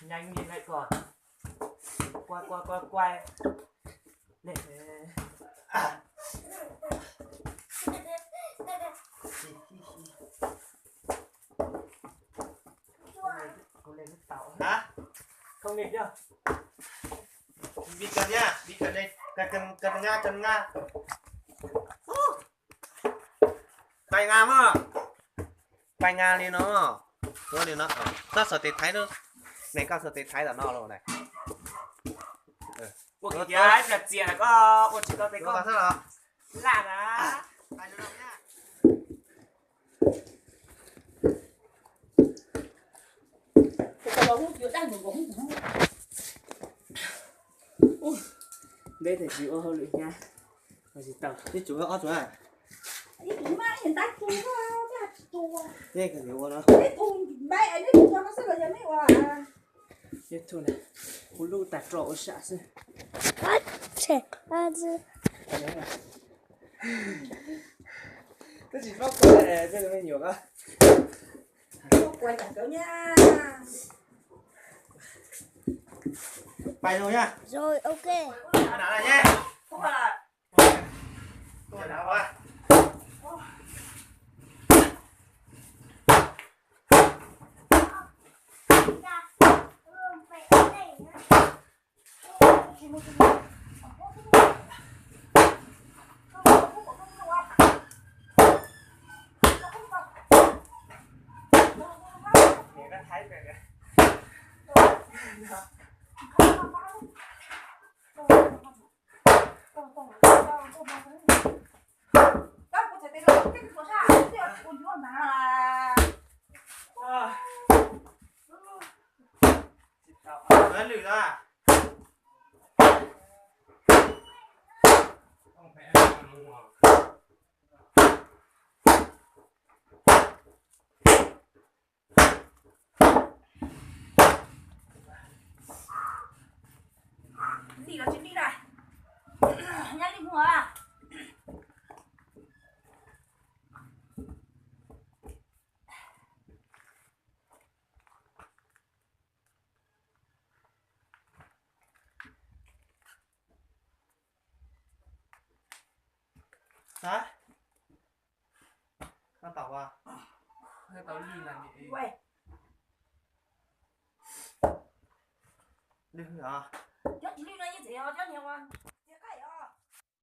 Nhanh lên lại còn. Quay, quay, quay, quay. Để... Hả? Không lên chưa? Bị cận nha, bị cận đây. Cận, cận, cận nga, cận nga. Tay nga mà. Pais ngas li no, ua li no, koj sau tes Thaib no, ne koj sau tes Thaib tam no los ne. Ua kiag ib pliag txias koj ua tsis tau tes koj laj na. Ntev tiam sis ua hauj lwm hnyav, ua tsis tau. Ib tug ob tug na. Yeej kawg ua no. YouTube na, kuv lub tas rau ua sam xwb. Twb tsis paub kuv tej me nyuam ko. Pais lug na. Rồi, ok. Lwm na. Lim los tsis lim na. Nyab lim mus a. Hab, koj tau a? Tau lwj na. Lwj os. Cov tsis lwj no yeej tseem cov niag ua